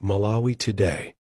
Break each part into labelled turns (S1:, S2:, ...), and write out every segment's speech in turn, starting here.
S1: Malawi Today.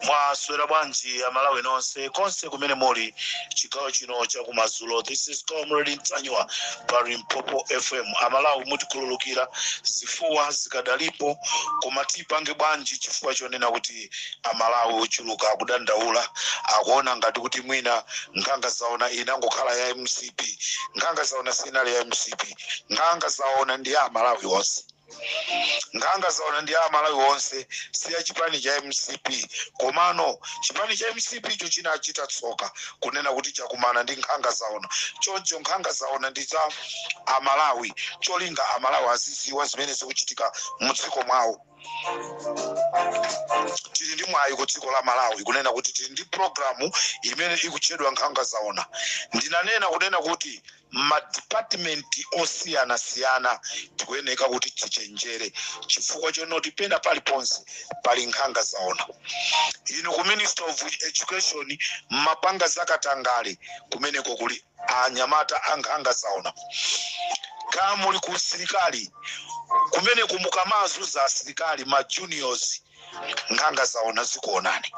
S2: Mwaswera bwanji Amalawi nonse konse kumene muli chigawo chino chakumadzulo? This is Comrade Ntanyiwa pa Limpopo FM. Amalawi, mutikhululukira, zifuwa zikadalipo, koma tipange bwanji chifukwa chonena kuti Amalawi ochuluka akudandaula, akuona ngati kuti mwina Nkhanga Zaona inangokhala ya MCP. Nkhanga Zaona sinali ya MCP. Nkhanga Zaona ndi ya Amalawi onse. Nkhanga Zaona ndi ya Amalawi onse, si ya chipani cha MCP. Komano chipani cha MCP cho chinachita tsoka kunena kuti chakumana ndi Nkhanga Zaona. Choncho Nkhanga Zaona ndi za Amalawi, cholinga Amalawi aziziwa zimene zikuchitika mudziko mwawo. Tili ndi mwayi ku dziko la Malawi kunena kuti tili ndi programu imene ikutchedwa Nkhanga Zaona. Ndinanena kunena kuti madipatimenti osiyanasiyana tikuyeneka kuti tichenjere, chifukwa chonoti pena paliponse pali Nkhanga Zaona. Inu ku Minister of Education mmapanga zakatangale, kumeneko kuli anyamata a Nkhanga Zaona. Ka muli ku usilikali, kumeneko mukamazuza asilikali ma juniors, Nkhanga Zaona zikuonani.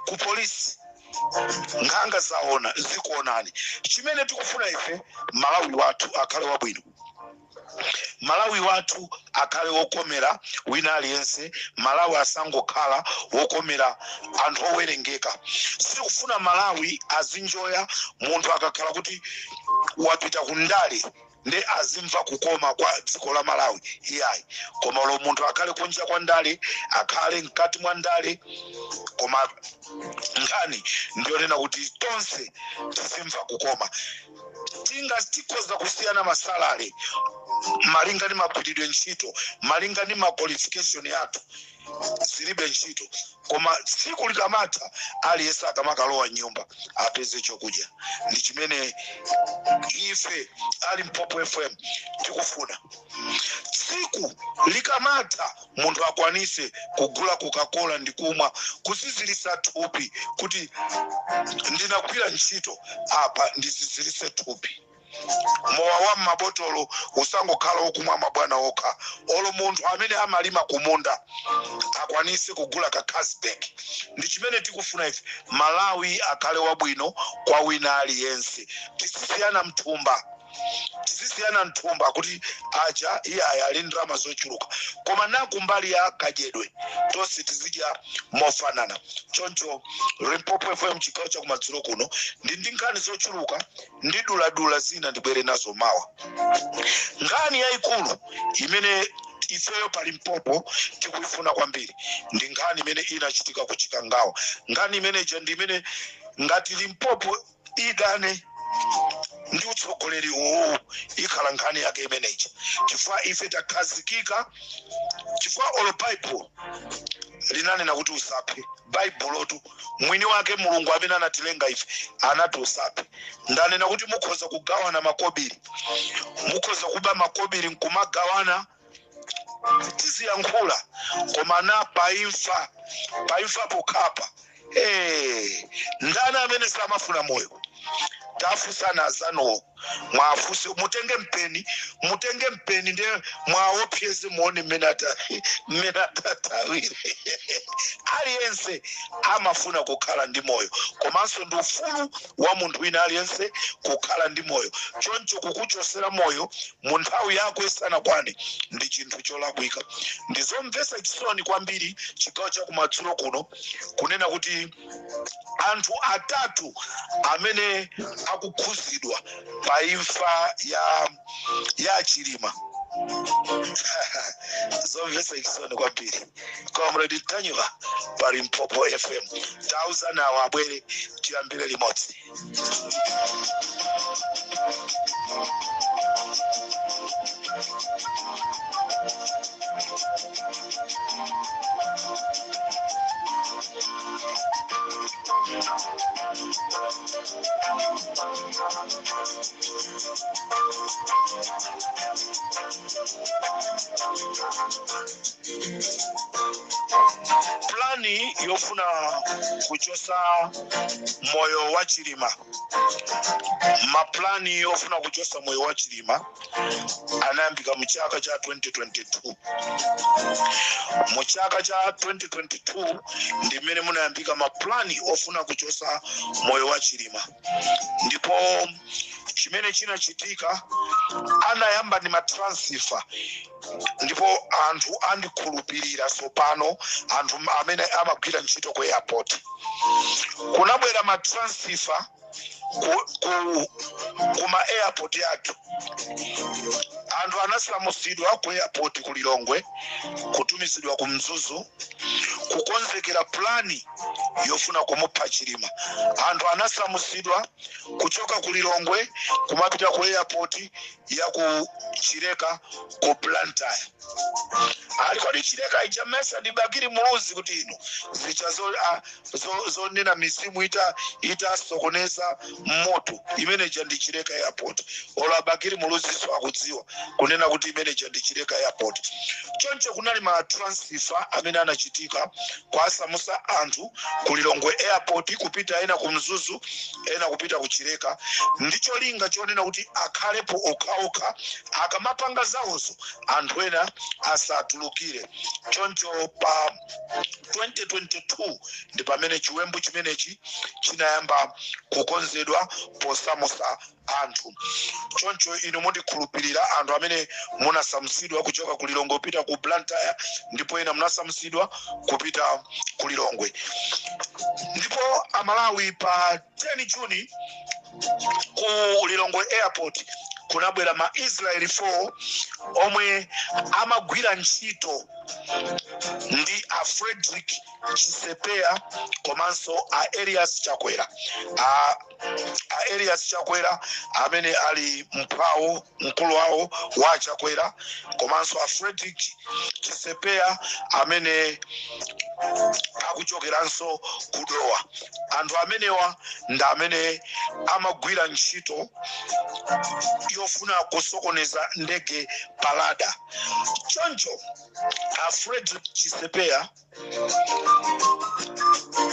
S2: Ku polisi, Nkhanga Zaona zikuonani. Chimene tikufuna ife, Malawi wathu akhale wabwino, Malawi wathu akhale wokomera wina aliyense. Malawi asangokhala wokomera anthu owerengeka. Sitikufuna Malawi azinjoya munthu akakhala kuti wapita kundale ndi azimva kukoma kwa dziko la Malawi, iyayi. Koma lo munthu akhale kunja kwa ndale, akhale mkati mwa ndale, koma nkhani ndiyonena kuti tonse tizimva kukoma. Tinga tikhoza kusiyana ma salary malinga ndi magwiridwe ntchito, malinga ndi ma qualification yathu, zilibe ntchito. Koma tsiku likamatha, aliyense akamakalowa nyumba apeze chokudya. Ndi chimene ife ali Limpopo FM tikufuna. Tsiku likamatha, munthu akwanise kugula Coca-Cola ndi kumwa, kuzizirisa thupi kuti ndinagwira ntchito apa, ndizizirise thupi. Mowa wa m'mabotolo usangokhala wokumwa mabwana okha. Olo munthu amene amalima kumunda akwanise kugula ka Carlsberg. Ndi chimene tikufuna ife, Malawi akhale wabwino kwa wina aliyense. Tisisiyana mthumba, tizisiyana mthumba kuti aja iye aya ali ndalama zochuluka, koma nakumbali ya kadyedwe tonse tizidya mofanana. Choncho Limpopo FM chigawo chakumadzulo kuno ndi nkhani zochuluka, ndiduladula zina ndibwere nazo mawa. Nkhani yayikulu imene ifeyo pa Limpopo tikuifuna kwambiri ndi nkhani imene inachitika ku Chikangawa. Nkhani imeneja ndi imene ngati Limpopo idane ndi utsogoleri uwu, ikhala nkhani yake imeneja, chifukwa ife takhazikika, chifukwa olo Baibulo linanena kuti usaphe. Baibulotu mwini wake Mulungu amene anatilenga ife anati usaphe. Ndanena kuti mukhoza kugawana makobiri, mukhoza kuba makobiri nkumagawana, tiziyankhula, koma na paimfa, paimfa pokhapa. Ndani amene samafuna moyo? Tafunsana azanuwo. Mwafuse, mutenge mpeni, mutenge mpeni ndiye mwaopyeze, muone mmene atatawire. Aliyense amafuna kukhala ndi moyo, komanso ndi ufulu wa munthu wina aliyense kukhala ndi moyo. Choncho kukuchosera moyo mu nthawi yako isanakwane ndi chinthu cholakwika. Ndizomvetsa chisoni kwambiri chigawo chakumadzulo kuno kunena kuti anthu atatu amene akukhuzidwa pa imfa ya Chilima. Zomvetsa chisoni kwambiri. Comrade Ntanyiwa pa Limpopo FM, tauzani awo abwere tiyambire limodzi. Plani yofuna kuchosa moyo wa Chilima, maplani yofuna kuchosa moyo wa Chilima anayambika mu chaka cha 2022. Mu chaka cha 2022 ndi mmene munayambika maplani ofuna kuchosa moyo wa Chilima. Ndipo chimene chinachitika, anayamba ndi matransfer, ndipo anthu andikhulupirira. Sopano anthu amene amagwira ntchito ku airport, kunabwera matransfer kuma airport yathu. Anthu anasamusidwa ku airport ku Lilongwe kutumizidwa ku Mzuzu kukonzekera plani yofuna kumupha Chilima. Anthu anasamusidwa kuchoka ku Lilongwe kumapita ku airport ya ku Chileka ku Blantyre. Alikodi Chileka ija mesa ndi Bakili Muluzi kuti ino zicha zonena mizimu itasokoneza moto, imeneja ndi Chileka Airport. Olo Bakili Muluziso akudziwa kunena kuti imeneja ndi Chileka Airport. Choncho kunali ma transfer amene anachitika kwasamusa anthu ku Lilongwe Airport kupita ena ku Mzuzu, ena kupita ku Chileka, ndi cholinga chonena kuti akhalepo okhaokha, akamapanga zawozo anthu ena asatulukire. Choncho pa 2022 ndi pamene chiwembu chimenechi chinayamba kukonzedwa posamusa anthu. Choncho inu mundikhulupirira, anthu amene munasamusidwa kuchoka ku Lilongwe kupita ku Blantyre, ndipo ena munasamusidwa kupita ku Lilongwe. Ndipo Amalawi, pa 10 Juni ku Lilongwe Airport kunabwera ma Israeli 4 omwe amagwira ntchito ndi a Frederick Chisepeya komanso a Elias Chakwera. A Elias Chakwera amene ali mphawo mkulu wawo wa Chakwera, komanso a Frederick Chisepeya amene akuchokeranso kudowa. Anthu amenewa ndi amene amagwira ntchito yofuna kusokoneza ndege pa radar. Choncho a Frederick Chisepeya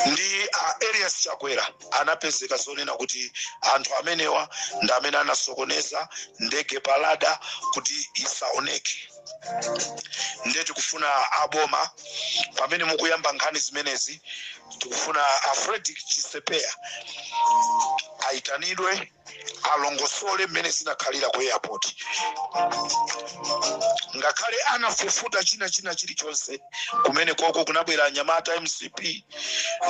S2: ndi a Elias Chakwera anapezeka zonena kuti anthu amenewa ndi amene anasokoneza ndege pa radar kuti isaoneke. Ndiye tikufuna aboma, pamene mukuyamba nkhani zimenezi, tikufuna a Frederick Chisepeya ayitanidwe, alongosole mmene zinakhalira ku airport. Ngakhale anafufuta china chilichonse kumene koko, kunabwera anyamata MCP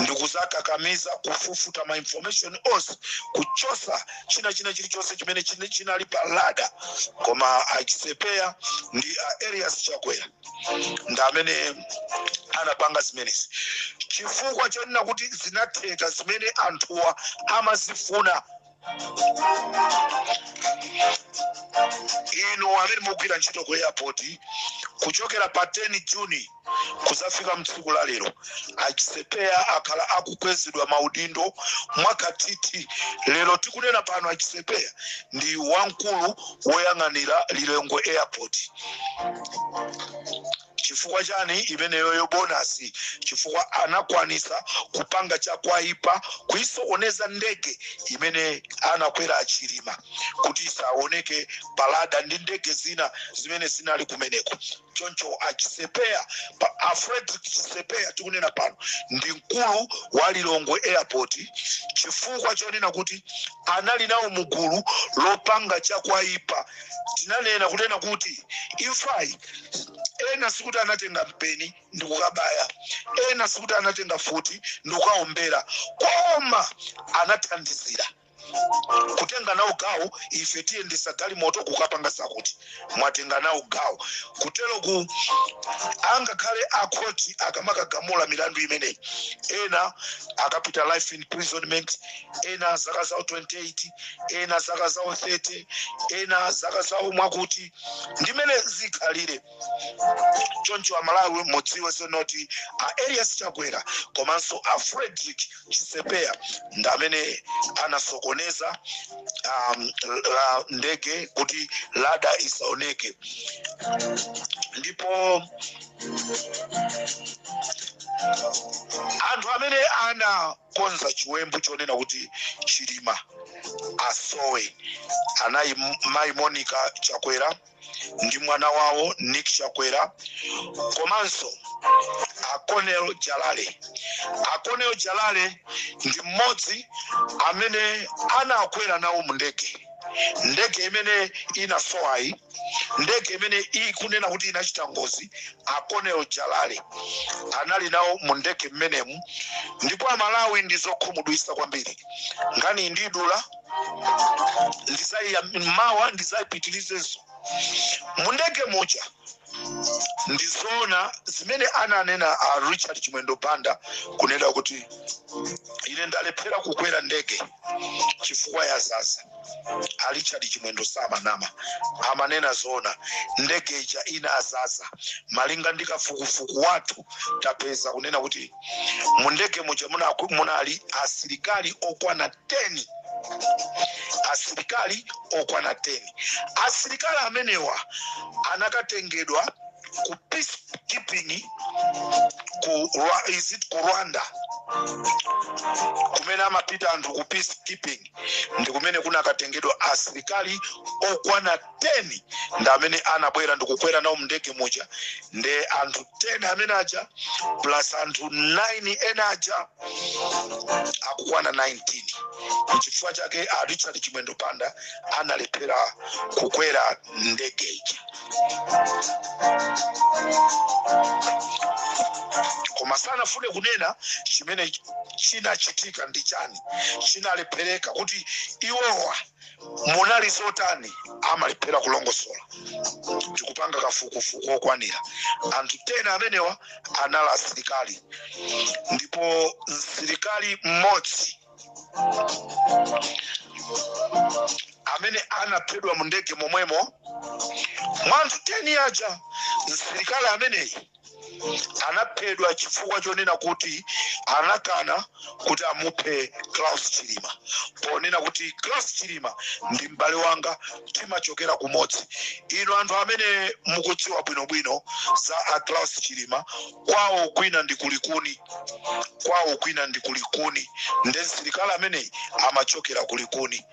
S2: ndikuzakakamiza kufufuta ma information onse, kuchosa china chilichonse chimene chinali pa radar, koma achisepeya ndi a Elias Chakwera ndi amene anapanga zimenezi, chifukwa chonena kuti zinatheka zimene anthuwa amazifuna. Inu amene mukugwira ntchito ku airport, kuchokera pa 10 Juni kuzafika mtsiku la lero, achisepeya akhala akukwezedwa maudindo mwakathithi. Lero tikunena pano, achisepeya ndi wamkulu woyang'anira Lilongwe Airport. Chifukwa Chifukwa chani imeneyoyo bonus? Chifukwa anakwanisa kupanga chakwaipa, kuisokoneza ndege imene anakwera Achilima kuti isaoneke pa radar ndi ndege zina zimene zinali kumeneko. Choncho Achisepeya, a Frederick Chisepeya tikunena pano ndi mkulu wa Lilongwe Airport, chifukwa chonena kuti anali nawo mugulu lopanga chakwaipa. Tinanena kunena kuti imfayi, ena sikuti anatenga mpeni ndikukabaya, ena sikuti anatenga futi ndikukaombera, koma anathandizira kutenga nawo gawo. Ife tiyendesa galimoto kukapanga sakuti mwatenga nawo gawo. Kutero ku angakhale akhoti akamakagamula milandu imeneyi, ena akapita life imprisonment, ena zaka zawo 28, ena zaka zawo 30, ena zaka zawo mwakuti ndimene zikhalire. Choncho Amalawi, mudziwe zonoti a Elias Chakwera komanso a Frederick Chisepeya ndi amene anasokoneza ndege kuti radar isaoneke. Ndipo anthu amene anakonza chiwembu chonena kuti Chilima asowe anayi mayi Monica Chakwera ndi mwana wawo Nick Chakwera, komanso a Colonel Jalale. A Colonel Jalale ndi mmodzi amene anakwera nawo mu ndege, ndege imene inasowayi, ndege imene ikunena kuti inachita ngozi. A Colonel Jalale anali nawo mu ndege mmenemu. Ndipo Amalawi, ndi zokhumudwitsa kwambiri. Nkhani ndidula, ndizayiya mawa, ndizayipitirizenso. Mu ndege muja, ndizoona zimene ananena a Richard Chimwendo Banda kunena kuti ine ndalephera kukwera ndege chifukwa yazaza. A Richard Chimwendo samanama, amanena zoona. Ndege ija inazaza. Malinga ndi kafukufuku wathu, tapeza kunena kuti mu ndege muja munali asilikali okwana 10, asilikali okwana 10. Asilikali amenewa anakatengedwa ku peacekeeping ku is it ku Rwanda, kumene amapita anthu ku peacekeeping, ndi kumene kunakatengedwa asilikali okwana 10. Ndi amene anabwera ndikukwera nawo mndege muja. Nde anthu 10 amene aja plus anthu 9 ena aja akukwana 19. Nchifukwa chake a Richard Chimwendo Banda analephera kukwera ndege ija. Koma sanafune kunena chimene chinachitika ndi chani, chinalephereka kuti iwowa munali zotani, amalephera kulongosola. Tikupanga kafukufuku okwanira. Anthu 10 amenewa anali asilikali, ndipo msilikali mmodzi amene anaphedwa mu ndege momwemo mwa anthu 10 aja. Msilikali ameneyi anaphedwa chifukwa chonena kuti anakana kuti amuphe Klaus Chilima, ponena kuti Klaus Chilima ndi m'bale wanga, timachokera kumodzi. Inu anthu amene mukudziwa bwinobwino za a Klaus Chilima, kwawo kwina ndi kulikuni, kwawo kwina ndi kulikuni. Nde msilikali ameneyi amachokera kulikuni.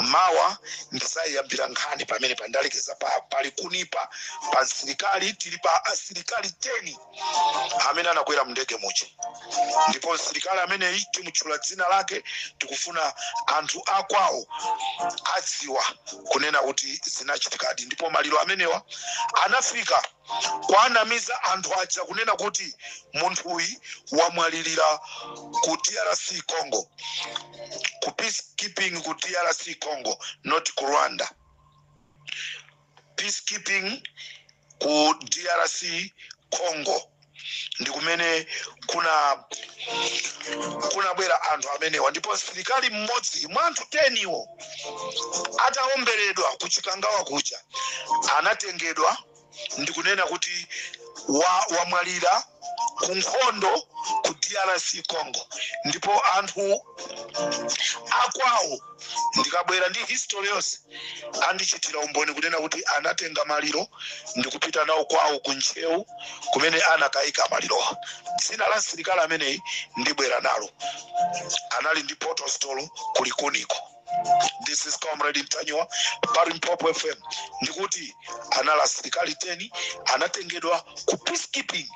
S2: Mawa ndizayiyambira nkhani pamene pandalekeza palikunipa pa msilikali. Tili pa asilikali 10 amene anakwera mndege muja, ndipo msilikali ameneyi timutchula dzina lake. Tikufuna anthu akwawo adziwa kunena kuti zinachitikadi. Ndipo maliro amenewa anafika kwanamiza anthu aja kunena kuti munthuyi wamwalirira ku DRC Congo, ku peacekeeping ku DRC Congo, not ku Rwanda. Peacekeeping ku DRC Congo ndi kumene kunabwera anthu amenewa. Ndipo msilikali mmodzi mwa anthu 10 iwo ataomberedwa ku Chikangawa kuja, anatengedwa ndikunena kuti wamwalira ku nkhondo ku DRC Congo. Ndipo anthu akwawo Ndikabwera ndi history yonse, andichitira umboni kunena kuti anatenga maliro ndikupita nawo kwawo ku Ntcheu kumene anakayika malirowa. Dzina la msilikali ameneyi ndibwera nalo, anali ndi protocol kulikuniko. This is Comrade Ntanyiwa pa Limpopo FM. Ndikuti anali asilikali 10, anatengedwa ku peacekeeping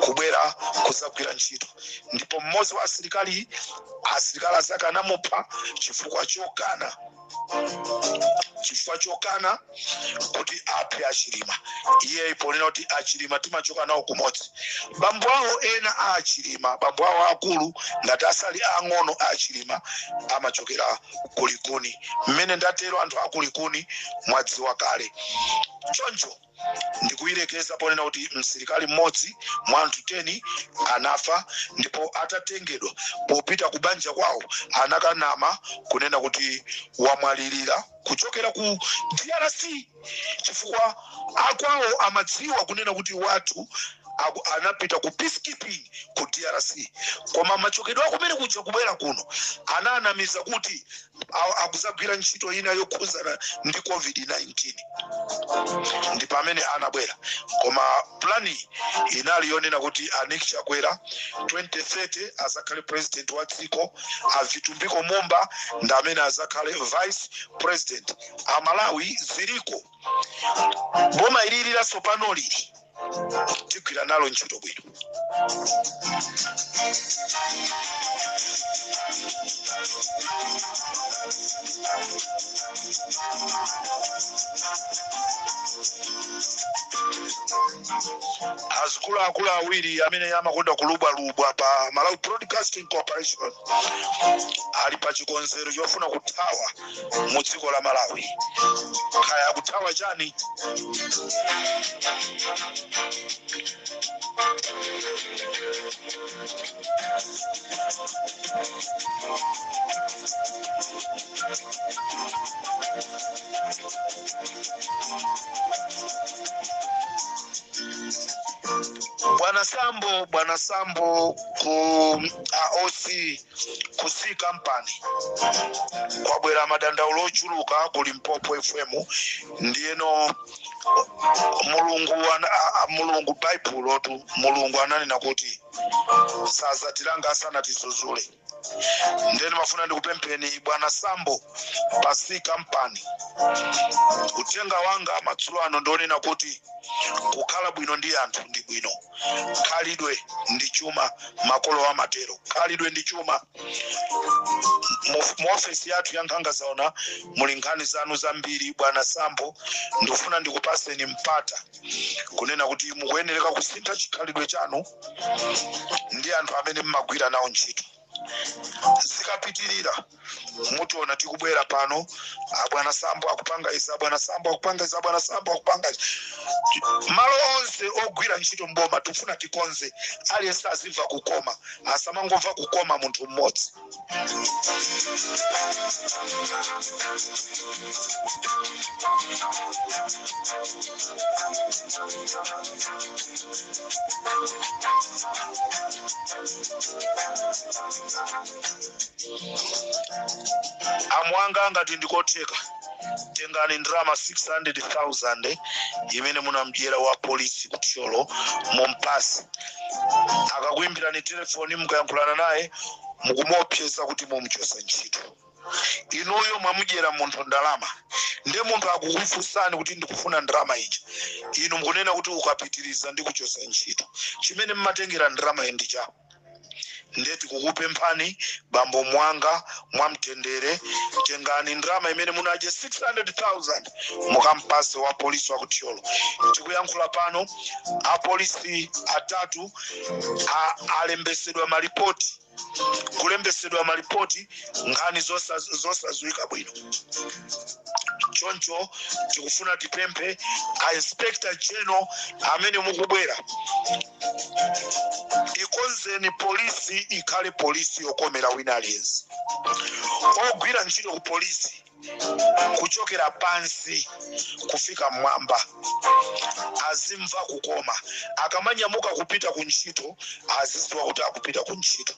S2: kubwera kuzagwira ntchito, ndipo mmodzi wa asilikali azake anamupha chifukwa chokana kuti aphe Achilima. Iye ponena kuti Achilima timachoka nawo kumodzi, bambo awo ena a Achilima, bambo awo akulu ngati asali ang'ono a Achilima, amachokera kulikuni. Mmene ndatero, anthu akulikuni mwadziwa kale. Choncho ndikuyilekeza ponena kuti msilikali mmodzi mwa anthu 10 anafa, ndipo atatengedwa popita ku banja kwawo anakanama kunena kuti wamwalirira kuchokera ku DRC, chifukwa akwawo amadziwa kunena kuti wathu anapita ku peacekeeping ku DRC, koma machokedwe akumene kuja kubwera kuno ananamiza kuti akuzagwira ntchito ina yokhuzana ndi COVID-19, ndi pamene anabwera. Koma plan inali yonena kuti a Nick Chakwera 2030 azakhale president wa dziko, a Vitumbiko Mumba ndi amene azakhale vice president. Amalawi, ziliko boma ilili latsopano lili, tigwira nalo ntchito bwino. Azikuluakulu awiri amene amakonda kulubwalubwa pa Malawi Broadcasting Corporation ali pa chikonzero chofuna kuthawa mu dziko la Malawi. Kaya kuthawa chani? Bwana Sambo, bwana Sambo ku AOC, ku C Company kwabwera madandaulo ochuluka ku Limpopo FM. Ndiyeno Mulungu Mulungu, Baibulotu, Mulungu ananena kuti sazatilanga asanatizuzule. Ndeni mafuna ndikupempheni, bwana Sambo pa C Company, uthenga wanga madzulo ano ndionena kuti kukhala bwino ndi anthu ndi bwino. Khalidwe ndi chuma, makolo amatero, khalidwe ndi chuma. Mu ofesi yathu ya Nkhanga Zaona muli nkhani zanu zambiri. Bwana Sambo, ndikufuna ndikupaseni mpata kunena kuti mukuyenereka kusintha chikhalidwe chanu ndi anthu amene mmagwira nawo ntchito. Zikapitirira, mutiona tikubwera pano, "Abwana Sambo akupanga izi, abwana Sambo akupanga izi, abwana Sambo akupanga izi." Malo onse ogwira ntchito mboma tifuna tikonze, aliyense azimva kukoma, asamangomva kukoma munthu mmodzi. Amwanga, ngati ndikotheka, tengani ndalama 600,000 imene munamdyera wa polisi kuthyolo, mumpasi. Akakuimbirani telefoni, mukayankhulana naye, mukumuopseza kuti mumuchosa ntchito. Inuyo mwamudyera munthu ndalama, nde munthu akukufunsani kuti ndikufuna ndalama ija, inu mukunena kuti ukapitiriza ndi kuchosa ntchito. Chimene mmatengera ndalama iyi ndi chako. Nde tikukupemphani, bambo Mwanga, mwamtendere, tengani ndalama imene munadya 600,000, mukampase wa polisi wa kuthyolo. Tikuyankhula pano, apolisi atatu alembesedwa malipoti, kulembesedwa malipoti, nkhani zosadziwika bwino. Choncho tikufuna tipemphe a Inspector General amene mukubwera, ikonzeni polisi ikhale polisi yokomera wina aliyense ogwira ntchito ku polisi. Kuchokera pansi kufika mmwamba azimva kukoma. Akamanyamuka kupita ku ntchito, azidziwa kuti akupita ku ntchito.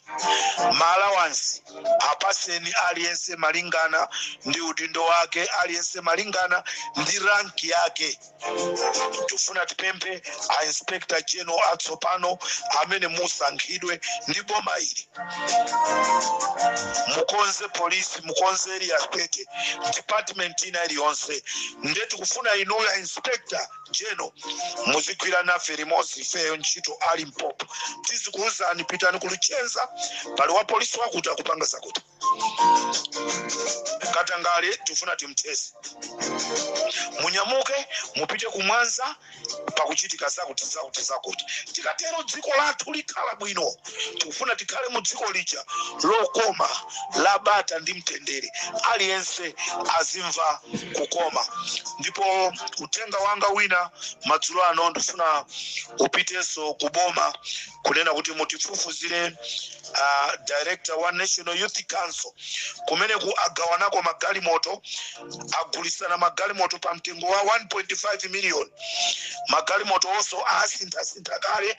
S2: Ma allowance apaseni aliyense malingana ndi udindo wake, aliyense malingana ndi rank yake. Tifuna tipemphe a Inspector General atsopano amene musankhidwe ndi boma ili, mukonze polisi, mukonze Area 30, department ina iliyonse. Nde tikufuna inuyo, Inspector General, muzigwira nafe limodzi ifeyo ntchito ali mpopo. Tizikuwuzani, pitani kuLuchenza, pali wa polisi wakuti akupanga zakuti. Katangale tifuna timthese. Munyamuke mupite kumwanza, pakuchitika zakuti, zakuti, zakuti. Tikatero dziko lathu likhala bwino. Tikufuna tikhale mu dziko lija lokoma, la bata ndi mtendere, aliyense azimva kukoma. Ndipo uthenga wanga wina madzulo ano ndifuna upitenso kuboma, kunena kuti mutifufuzire director wa National Youth Council. Kumeneku agawanako magalimoto, agulisana magalimoto pa mtengo wa 1.5 million. Magalimoto onso asinthasintha kale,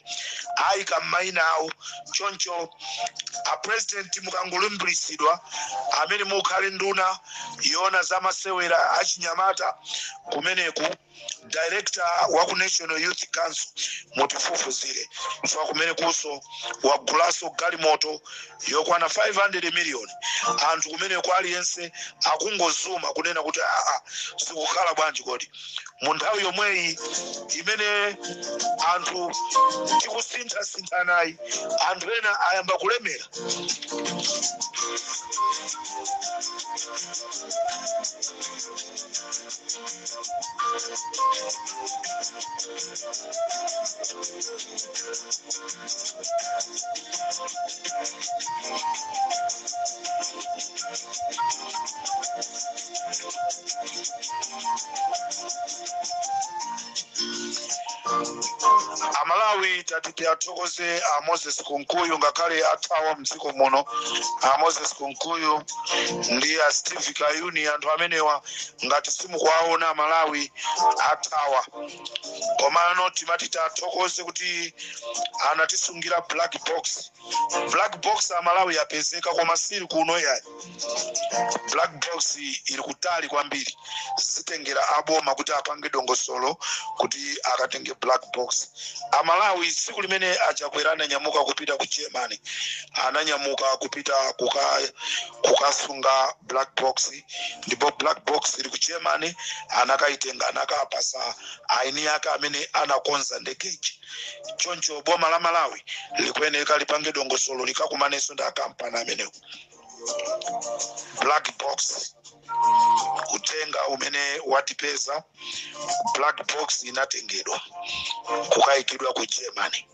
S2: ayika m'mayina awo. Choncho a President, mukangolumbiritsidwa, amene mukhale nduna yona zamasewera achinyamata, kumeneku director wa ku National Youth Council mutifufuzire fa kumene kuso wagulaso galimoto yokwana 500 million. Anthu kumeneko aliyense akungozuma kunena kuti, aa, zikukhala bwanji kodi mu nthawi yomweyi imene anthu tikusinthasinthanayi, anthu ena ayamba kulemera? Amalawi, tati tiyathokoze a Moses Kunkuyu, ngakhale athawa mdziko muno. A Moses Kunkuyu ndi a Steve Kayuni, anthu amenewa ngati simukuwaona, Amalawi, athawa. Komano timati tathokoze kuti anatisungira black box. Black box, Amalawi, yapezeka, koma sili kuno yayi. Black box ili kutali kwambiri. Zitengera aboma kuti apange dongosolo kuti akatenge black box. Amalawi, tsiku limene aChakwera ananyamuka kupita ku Germany, ananyamuka kupita kukasunga black box, ndipo black box ili ku Germany. Anakaitenga, anakapasa aini ake amene anakonza ndegeji. Choncho boma la Malawi likuyeneka lipange dongosolo, likakumanenso ndi akampani amenewo. Black box, uthenga umene watipeza, black box inatengedwa kukayikidwa ku Germany.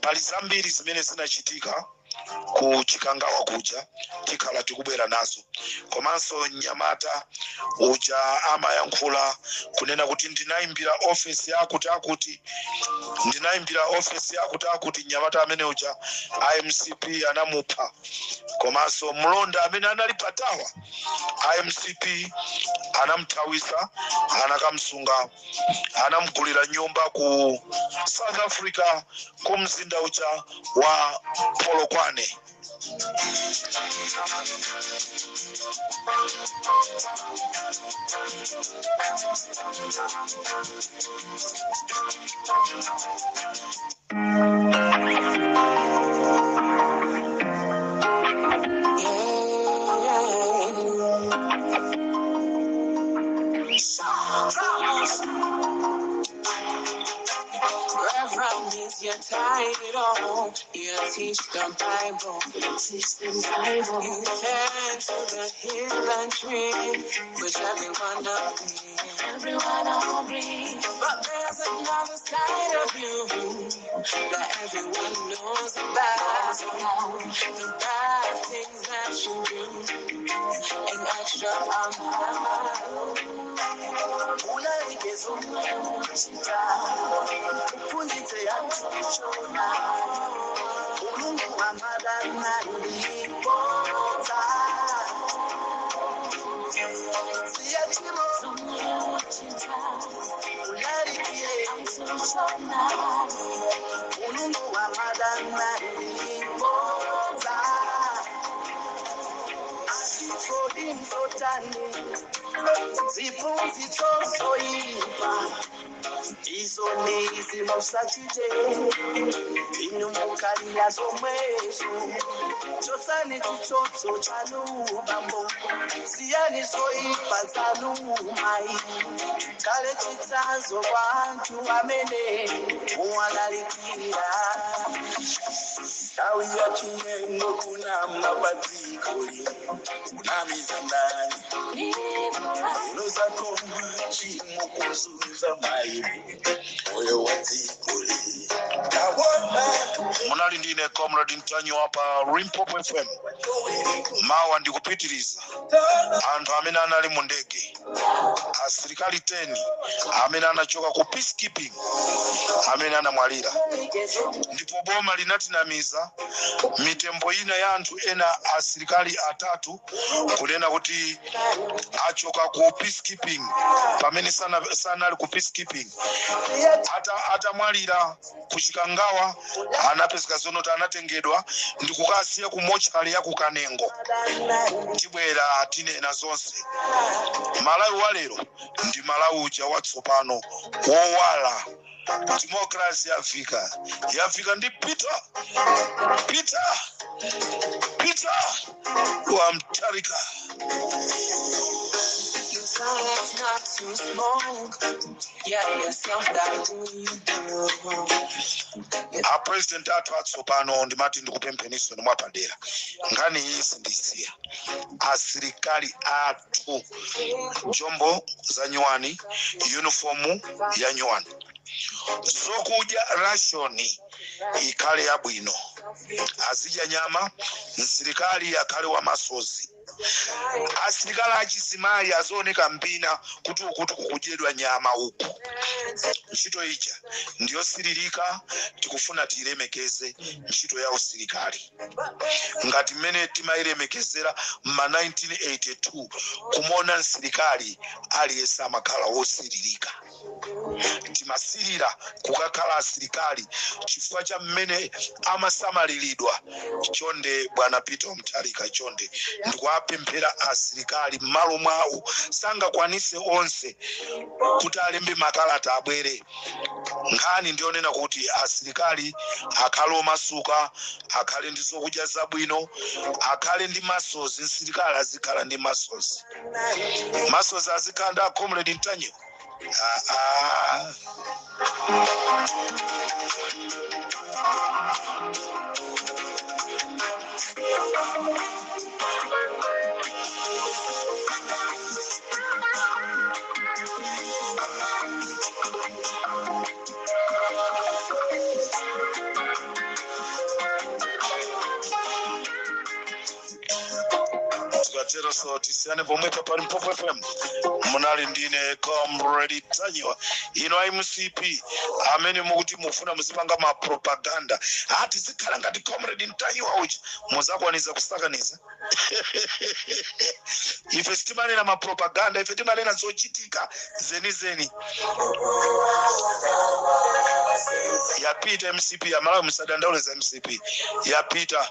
S2: Pali zambiri zimene zinachitika ku Chikangawa kuja, tikhala tikubwera nazo. Komanso mnyamata uja amayankhula kunena kuti ndinayimbira ofesi yakuti akuti, ndinayimbira ofesi yakuti akuti, mnyamata amene uja iMCP anamupha. Komanso mlonda amene anali pa tower, iMCP anamthawisa, anakamsunga, anamugulira nyumba ku South Africa, ku mzinda uja wa Polokwane.
S1: Reverend is your title. You teach the Bible. Teach the Bible. You tend to the hill and tree, which everyone agrees. Everyone agrees. But there's another side of you that everyone knows about. The bad things that you do, and extra amount.
S3: Ulalike zomwe muchita, uphunzitse anthu kuchona Mulungu amadana ndi bodza. Mulungu wamadana ndibodza. Asikodimzotani ziphunzitso zoyipa izo ndizi musachite inu mukalira zomwezo chotsani chitsotso chanu bambo siyani zoyipa zanu mai kale chitsanzo kwa anthu amene muwalalikira.
S4: Nthawi ya chinyengo kuna mabadzikoli kunamiza ndani lozakoma chimo kuzunza mayi moyo wa dzikoli ndawona.
S2: Munali ndine Comrade Mtanyiwa pa Limpopo FM. Mawa ndikupitiriza anthu amene anali mu ndege, asilikali 10 amene anachoka ku peacekeeping amene anamwalira, ndipo boma linatinamiza mitembo ina ya anthu ena asilikali atatu kunena kuti achoka ku peacekeeping pamene sanali ku peacekeeping. Atamwalira ku Chikangawa anapezeka zonoti anatengedwa ndi kukasiya ku mochari ya ku Kanengo. Tibwera tinena zonse. Malawi wa lero ndi Malawi uja watsopano wowala. Democracy yafika, yafika ndi Peter, Peter, Peter wa Mutharika.
S1: You tell us not to smoke. Yeah, yourself that do you do.
S2: A president athu atsopano, ndimati ndikupempheniso mwapadera, nkhani iyi sindisiya. Asilikali athu, jombo za nyuwani, uniform ya nyuwani, zokudya, ration ikhale yabwino, azidya nyama, msilikali akhale wamasozi, asilikali achizimayi azioneka mbina kuti ukuti kukudyedwa nyama uku. Ntchito ija ndiyosiririka, tikufuna tiyilemekeze ntchito ya usilikali ngati mmene timayilemekezera ma 1982. Kumona msilikali aliyense amakhala wosiririka, timasirira kukakhala asilikali chifukwa cha mmene amasamaliridwa. Chonde bwana Peter Mutharika, chonde ndikuwapemphera asilikali m'malo mwawo. Sangakwanise onse kuti alembe makalata abwere. Nkhani ndionena kuti asilikali akhale omasuka, akhale ndi zokudya zabwino, akhale ndi masozi. Msilikali azikhala ndi masozi, masozi azikhala ndi a Comrade Mtanyiwa. Ah, ah. Tikatero so tisiyane pomwepa pa Limpopo FM. Munali ndine Comrade Mtanyiwa. Ino MCP amene mukuti mufuna muzipanga ma propaganda ati zikhala ngati Comrade Mtanyiwa uja, muzakwaniza kusakaniza. Ife sitimanena ma propaganda, ife timanena zochitika zenizeni. Yapita MCP ya Malawi, musadandaule za MCP, yapita.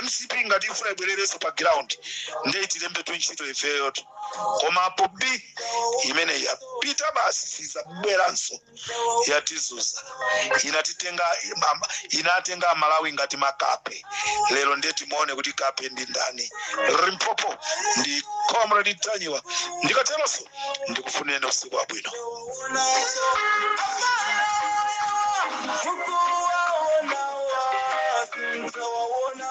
S2: MCP ngati ifuna ibwererenso pa ground ndiye tilembe tu ntchito ifeyoto, koma apo b imene yapita basi, sizabweranso. Yatizuza, inatitenga, inatenga Malawi ngati makape. Lero ndiye timuone kuti kape ndi ndani. Limpopo ndi Comrade Mtanyiwa. Ndikateronso ndikufunireni usiku wabwino.
S4: Mukuwaona sinzawaona.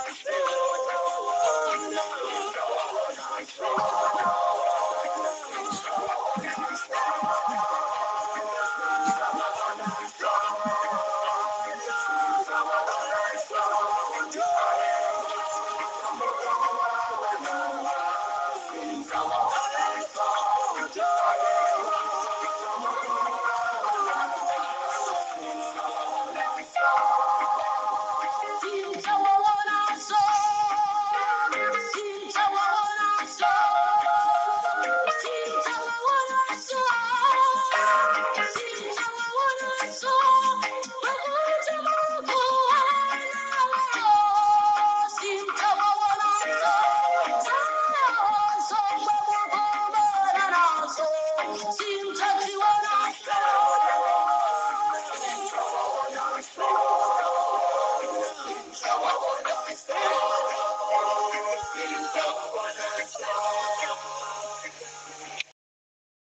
S3: Simtakiona.